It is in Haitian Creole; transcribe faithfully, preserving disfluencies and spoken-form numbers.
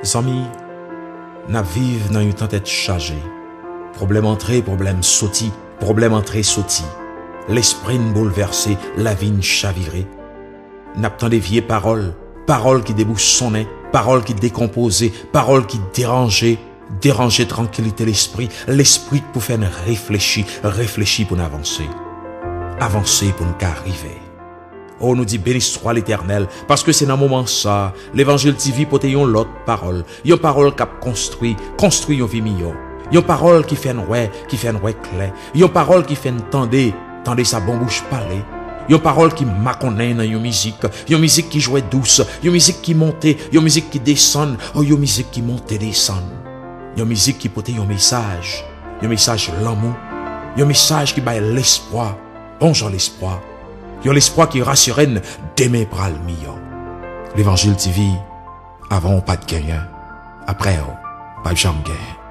Zanmi, n ap viv nan yon tan tèt chaje. Pwoblèm antre, pwoblèm soti, pwoblèm antre, soti. Lespri n boulvèse, lavi n chavire. N ap tande vye pawòl, pawòl ki debousonnen, pawòl ki dekonpoze, pawòl ki deranje, deranje trankilite lespri, lespri k pou fè n reflechi, reflechi pou n avanse. Avanse pou n ka rive. O, nou di, beniswa Letènèl, paske se nan moman sa a, Levanjil T V pote yon lòt pawòl, yon pawòl k ap konstwi, konstwi yon vi miyò. Yon pawòl ki fè n wè, ki fè n wè klè. Yon pawòl ki fè n tande, tande sa bon bouch pale. Yon pawòl ki makonnen nan yon mizik, yon mizik ki jwe dous, yon mizik ki monte, yon mizik ki desann, o, yon mizik ki monte desann. Yon mizik ki pote yon mesaj, yon mesaj lanmou, yon mesaj ki bay lespwa, bon jan lespwa. Yon lespwa ki rasire n demen pral miyò. Levanjil T V, avan w pa t genyen, apre w p ap janm genyen.